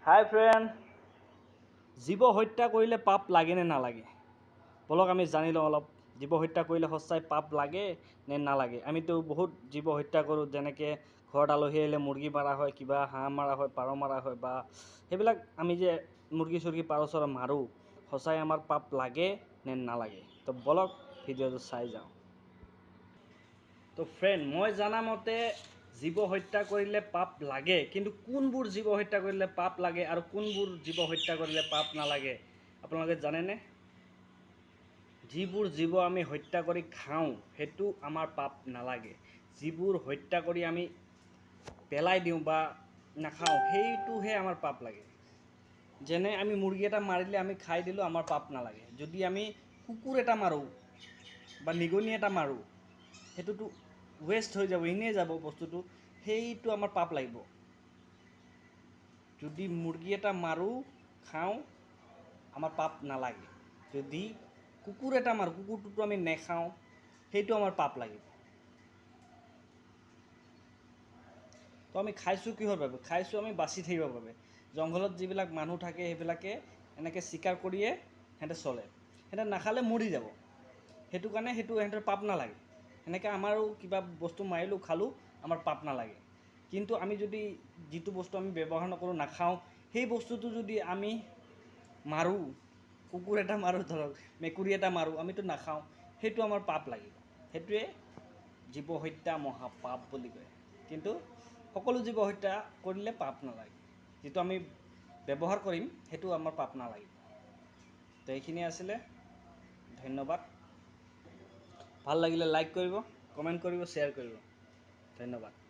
হাই friend, জীৱ হত্যা কৰিলে পাপ লাগে নে নালাগে? ব'লক আমি জানি লওঁ অলপ। জীৱ হত্যা কৰিলে সঁচাই পাপ লাগে নে নালাগে? আমিতো বহুত জীৱ হত্যা কৰোঁ, যেনেকৈ ঘৰত আলহী আহিলে মুৰ্গী মাৰা হয়, কিবা হাঁহ মাৰা হয়, পাৰ মাৰা হয়, বা সেইবিলাক আমি যে মুৰ্গী চুৰ্গী পাৰ চাৰ মাৰোঁ, সঁচাই আমাৰ পাপ লাগে নে নালাগে? তো ব'লক ভিডিঅ'টো চাই যাওঁ। তো ফ্ৰেণ্ড, মই জানামতে জীৱ হত্যা কৰিলে পাপ লাগে, কিন্তু কোনবোৰ জীৱ হত্যা কৰিলে পাপ লাগে আৰু কোনবোৰ জীৱ হত্যা কৰিলে পাপ নালাগে আপোনালোকে জানেনে? যিবোৰ জীৱ আমি হত্যা কৰি খাওঁ সেইটো আমাৰ পাপ নালাগে, যিবোৰ হত্যা কৰি আমি পেলাই দিওঁ বা নাখাওঁ সেইটোহে আমাৰ পাপ লাগে। যেনে আমি মুৰ্গী এটা মাৰিলে আমি খাই দিলোঁ, আমাৰ পাপ নালাগে। যদি আমি কুকুৰ এটা মাৰোঁ বা নিগনি এটা মাৰোঁ, সেইটোতো ৱেষ্ট হৈ যাব, এনেই যাব বস্তুটো, সেইটো আমাৰ পাপ লাগিব। যদি মুৰ্গী এটা মাৰোঁ খাওঁ, আমাৰ পাপ নালাগে। যদি কুকুৰ এটা মাৰোঁ, কুকুৰটোতো আমি নেখাওঁ, সেইটো আমাৰ পাপ লাগিব। তো আমি খাইছোঁ কিহৰ বাবে? খাইছোঁ আমি বাচি থাকিবৰ বাবে। জংঘলত যিবিলাক মানুহ থাকে সেইবিলাকে এনেকৈ চিকাৰ কৰিয়ে সিহঁতে চলে, সিহঁতে নাখালে মৰি যাব, সেইটো কাৰণে সেইটো সিহঁতৰ পাপ নালাগে। সেনেকৈ আমাৰো কিবা বস্তু মাৰিলোঁ খালোঁ, আমাৰ পাপ নালাগে। কিন্তু আমি যদি যিটো বস্তু আমি ব্যৱহাৰ নকৰোঁ, নাখাওঁ, সেই বস্তুটো যদি আমি মাৰোঁ, কুকুৰ এটা মাৰোঁ, ধৰক মেকুৰী এটা মাৰোঁ, আমিতো নাখাওঁ, সেইটো আমাৰ পাপ লাগিব। সেইটোৱে জীৱ হত্যা মহাপাপ বুলি কয়। কিন্তু সকলো জীৱ হত্যা কৰিলে পাপ নালাগে, যিটো আমি ব্যৱহাৰ কৰিম সেইটো আমাৰ পাপ নালাগিব। তো এইখিনিয়ে আছিলে, ধন্যবাদ। ভাল লাগিলে লাইক কৰিব, কমেণ্ট কৰিব, শ্বেয়াৰ কৰিব। ধন্যবাদ।